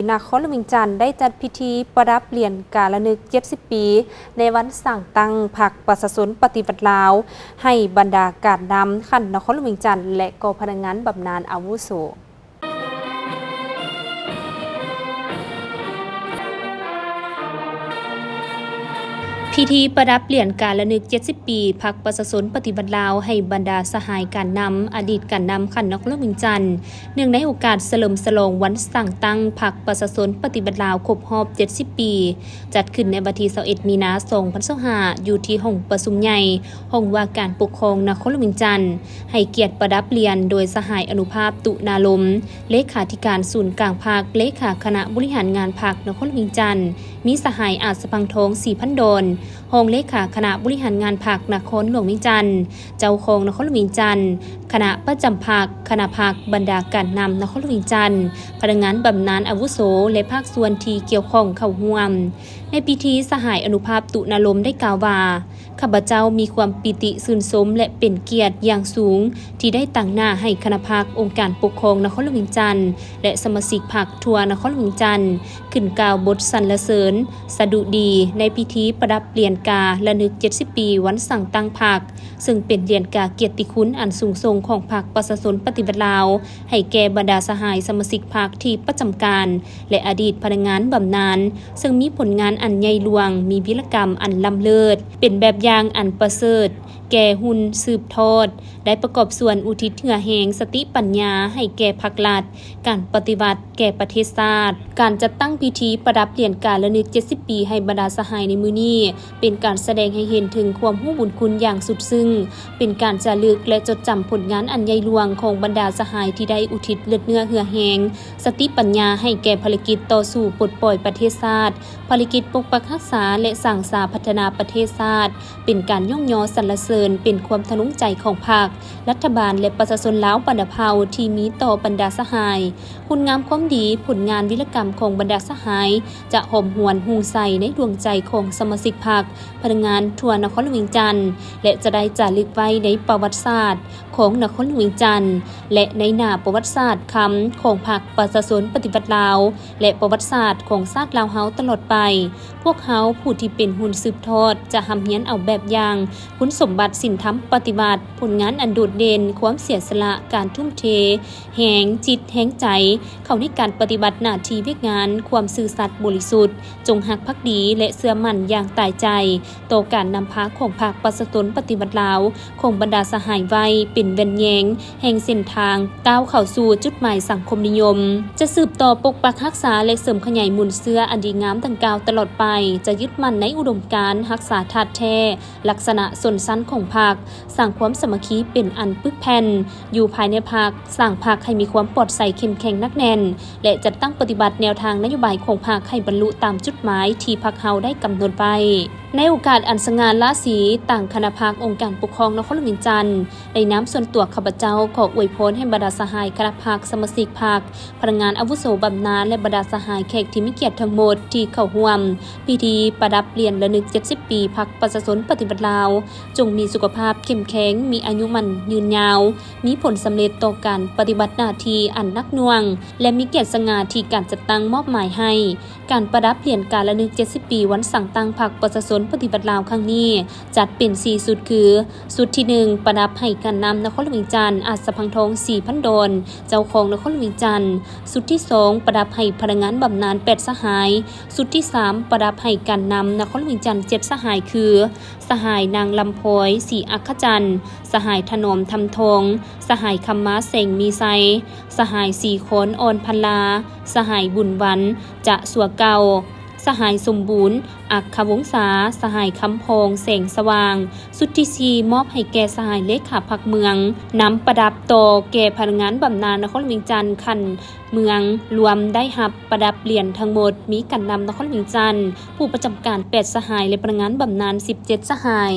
ນະຄອນຫຼວງວຽງຈັນ ໄດ້ຈັດພິທີປະດັບຫຼຽນກາລະນຶກເຈັດສິບປີ ໃນວັນສ້າງຕັ້ງພັກປະຊາຊົນປະຕິວັດລາວ ໃຫ້ບັນດາການນຳຂັ້ນນະຄອນຫຼວງວຽງຈັນ ແລະ ກໍພະນັກງານບຳນານອາວຸໂສ. ພິທີປະດັບຫຼຽນກາລະນຶກເຈັດສິບປີ ພັກປະຊາຊົນປະຕິວັດລາວ ໃຫ້ບັນດາສະຫາຍການນຳ, ອະດີດການນຳຂັ້ນນະຄອນຫຼວງວຽງຈັນ ເນື່ອງໃນໂອກາດສະເຫຼີມສະຫຼອງວັນສ້າງຕັ້ງພັກປະຊາຊົນປະຕິວັດລາວຄົບຮອບເຈັດສິບປີ ຈັດຂຶ້ນໃນວັນທີຊາວເອັດ ມີນາ ສອງພັນຊາວຫ້າ ຢູ່ທີ່ຫ້ອງປະຊຸມໃຫຍ່ ຫ້ອງວ່າການປົກຄອງນະຄອນຫຼວງວຽງຈັນ, ໃຫ້ກຽດປະດັບຫຼຽນໂດຍສະຫາຍອະນຸພາບ ຕຸນາລົມ ເລຂາທິການສູນກາງພັກ, ເລຂາຄະນະບໍລິຫານງານພັກນະຄອນຫຼວງວຽງຈັນ, ມີສະຫາຍອາດສະພັງທອງ ສີພັນດອນ ຮອງເລຂາຄະນະບໍລິຫານງານພັກນະຄອນຫຼວງວຽງຈັນ, ເຈົ້າຄອງນະຄອນຫຼວງວຽງຈັນ, ຄະນະປະຈຳພັກ, ຄະນະພັກ, ບັນດາການນຳນະຄອນຫຼວງວຽງຈັນ, ພະນັກງານບຳນານອາວຸໂສ ແລະ ພາກສ່ວນທີ່ກ່ຽວຂ້ອງເຂົ້າຮ່ວມ. ໃນພິທີ ສະຫາຍອະນຸພາບ ຕຸນາລົມ ໄດ້ກ່າວວ່າ, ຂ້າພະເຈົ້າມີຄວາມປີຕິຊື່ນຊົມ ແລະ ເປັນກຽດຢ່າງສູງ ທີ່ໄດ້ຕາງໜ້າໃຫ້ຄະນະພັກ, ອົງການປົກຄອງນະຄອນຫຼວງວຽງຈັນ ແລະ ສະມາຊິກພັກທົ່ວນະຄອນຫຼວງວຽງຈັນ ຂຶ້ນກ່າວບົດສັນລະເສີນສະດຸດີ ໃນພິທີປະດັບຫຼຽນກາລະນຶກເຈັດສິບປີ ວັນສ້າງຕັ້ງພັກ, ເຊິ່ງເປັນຫຼຽນກາກຽດຕິຄຸນອັນສູງສົ່ງຂອງພັກປະຊາຊົນປະຕິວັດລາວ ໃຫ້ແກ່ບັນດາສະຫາຍສະມາຊິກພັກທີ່ປະຈຳການ ແລະ ອະດີດພະນັກງານບຳນານ, ເຊິ່ງມີຜົນງານອັນໃຫຍ່ຫຼວງ, ມີວິລະກຳອັນລ້ຳເລີດ, ເປັນແບບຢ່າງອັນປະເສີດແກ່ຮຸ່ນສືບທອດ, ໄດ້ປະກອບສ່ວນອຸທິດເຫື່ອແຮງ, ສະຕິປັນຍາໃຫ້ແກ່ພັກລັດ, ການປະຕິວັດແກ່ປະເທດຊາດ. ການຈັດຕັ້ງພິທີປະດັບຫຼຽນກາລະນຶກເຈັດສິບປີໃຫ້ບັນດາສະຫາຍໃນມື້ນີ້ ເປັນການສະແດງໃຫ້ເຫັນເຖິງຄວາມຮູ້ບຸນຄຸນຢ່າງສຸດຊຶ້ງ, ເປັນການຈາລຶກ ແລະ ຈົດຈຳຜົນງານອັນໃຫຍ່ຫຼວງຂອງບັນດາສະຫາຍທີ່ໄດ້ອຸທິດເລືອດເນື້ອເຫື່ອແຮງ, ສະຕິປັນຍາໃຫ້ແກ່ພາລະກິດຕໍ່ສູ້ປົດປ່ອຍປະເທດຊາດ, ພາລະກິດປົກປັກຮັກສາ ແລະ ສ້າງສາພັດທະນາປະເທດຊາດ, ເປັນການຍ້ອງຍໍສັນລະເສີນ, ເປັນຄວາມທະນົງໃຈຂອງພັກ, ລັດຖະບານ ແລະ ປະຊາຊົນລາວບັນດາເຜົ່າທີ່ມີຕໍ່ບັນດາສະຫາຍ. ຄຸນງາມຄວາມດີ, ຜົນງານວິລະກຳຂອງບັນດາສະຫາຍ ຈະຫອມຫວນຮຸ່ງໃສໃນດວງໃຈຂອງສະມາຊິກພັກ, ພະນັກງານທົ່ວນະຄອນຫຼວງວຽງຈັນ ແລະ ຈະໄດ້ຈາລຶກໄວ້ໃນປະຫວັດສາດຂອງນະຄອນຫຼວງວຽງຈັນ ແລະ ໃນໜ້າປະຫວັດສາດຄຳຂອງພັກປະຊາຊົນປະຕິວັດລາວ ແລະ ປະຫວັດສາດຂອງຊາດລາວເຮົາຕະຫຼອດໄປ. ພວກເຮົາຜູ້ທີ່ເປັນຮຸ່ນສືບທອດ ຈະຮ່ຳຮຽນເອົາແບບຢ່າງ, ຄຸນສົມບັດສິນທຳປະຕິວັດ, ຜົນງານອັນໂດດເດັ່ນ, ຄວາມເສຍສະຫຼະ, ການທຸ່ມເທແຮງຈິດແຮງໃຈເຂົ້າໃນການປະຕິບັດໜ້າທີ່ວຽກງານ, ຄວາມຊື່ສັດບໍລິສຸດ, ຈົ່ງຮັກພັກດີ ແລະ ເຊື່ອໝັ້ນຢ່າງຕາຍໃຈຕໍ່ການນຳພາຂອງພັກປະຊາຊົນປະຕິວັດລາວ ຂອງບັນດາສະຫາຍໄວ້ເປັນແວ່ນແຍງແຫ່ງເສັ້ນທາງກ້າວເຂົ້າສູ່ຈຸດໝາຍສັງຄົມນິຍົມ, ຈະສືບຕໍ່ປົກປັກຮັກສາ ແລະ ເສີມຂະຫຍາຍມູນເຊື້ອອັນດີງາມດັ່ງກ່າວຕະຫຼອດໄປ, ຈະຍຶດໝັ້ນໃນອຸດົມການ, ຮັກສາທາດແທ້, ລັກສະນະຊົນຊັ້ນຂອງພັກ, ສ້າງຄວາມສາມັກຄີເປັນອັນປຶກແຜ່ນຢູ່ພາຍໃນພັກ, ສ້າງພັກໃຫ້ມີຄວາມປອດໃສເຂັ້ມແຂງໜັກແໜ້ນ ແລະ ຈັດຕັ້ງປະຕິບັດແນວທາງນະໂຍບາຍຂອງພັກໃຫ້ບັນລຸຕາມຈຸດໝາຍທີ່ພັກເຮົາໄດ້ກຳນົດໄວ້. ໃນໂອກາດອັນສະຫງ່າລາສີ, ທາງຄະນະພັກອົງການປົກຄອງນະຄອນຫຼວງວຽງຈັນ ໃນນາມສ່ວນຕົວຂ້າພະເຈົ້າ ຂໍອວຍພອນໃຫ້ບັນດາສະຫາຍຄະນະພັກ, ສະມາຊິກພັກ, ພະນັກງານອາວຸໂສບຳນານ ແລະ ບັນດາສະຫາຍແຂກທີ່ມີກຽດທັງໝົດທີ່ເຂົ້າຮ່ວມພິທີປະດັບຫຼຽນລະນຶກເຈັດສິບປີພັກປະຊາຊົນປະຕິວັດລາວ ຈົ່ງມີສຸຂະພາບເຂັ້ມແຂງ, ມີອາຍຸໝັ້ນຍືນຍາວ, ມີຜົນສຳເລັດຕໍ່ການປະຕິບັດໜ້າທີ່ອັນໜັກໜ່ວງ ແລະ ມີກຽດສະຫງ່າທີ່ການຈັດຕັ້ງມອບໝາຍໃຫ້. ການປະດັບຫຼຽນກາລະນຶກເຈັດສິບປີວັນສ້າງຕັ້ງພັກປະຊາຊົນປະຕິວັດລາວຄັ້ງນີ້ ຈັດເປັນສີ່ຊຸດຄື, ຊຸດທີໜຶ່ງ ປະດັບໃຫ້ການນຳນະຄອນຫຼວງວຽງຈັນ ອາດສະພັງທອງ ສີພັນດອນ ເຈົ້າຄອງນະຄອນຫຼວງວຽງຈັນ, ຊຸດທີສອງ ປະດັບໃຫ້ພະນັກງານບຳນານ ແປດສະຫາຍ, ຊຸດທີສາມ ປະດັບໃຫ້ການນຳນະຄອນຫຼວງວຽງຈັນ ເຈັດສະຫາຍ ຄື ສະຫາຍນາງລຳພອຍ ສີອັກຂະຈັນ, ສະຫາຍຖະໜອມ ທຳທອງ, ສະຫາຍຄຳມາ ແສງມີໄຊ, ສະຫາຍສີຄອນ ອ່ອນພັນລາ, ສະຫາຍບຸນວັນ ຈະຊົ່ວເກົ່າ, ສະຫາຍສົມບູນ ອັກຂະວົງສາ, ສະຫາຍຄຳພອງ ແສງສະຫວ່າງ. ຊຸດທີສີ່ ມອບໃຫ້ແກ່ສະຫາຍເລຂາພັກເມືອງ ນຳປະດັບຕໍ່ແກ່ພະນັກງານບຳນານນະຄອນຫຼວງວຽງຈັນຂັ້ນເມືອງ ລວມໄດ້ຮັບປະດັບຫຼຽນທັງໝົດ ມີການນຳນະຄອນຫຼວງວຽງຈັນ ຜູ້ປະຈຳການ ແປດສະຫາຍ ແລະ ພະນັກງານບຳນານ ສິບເຈັດສະຫາຍ.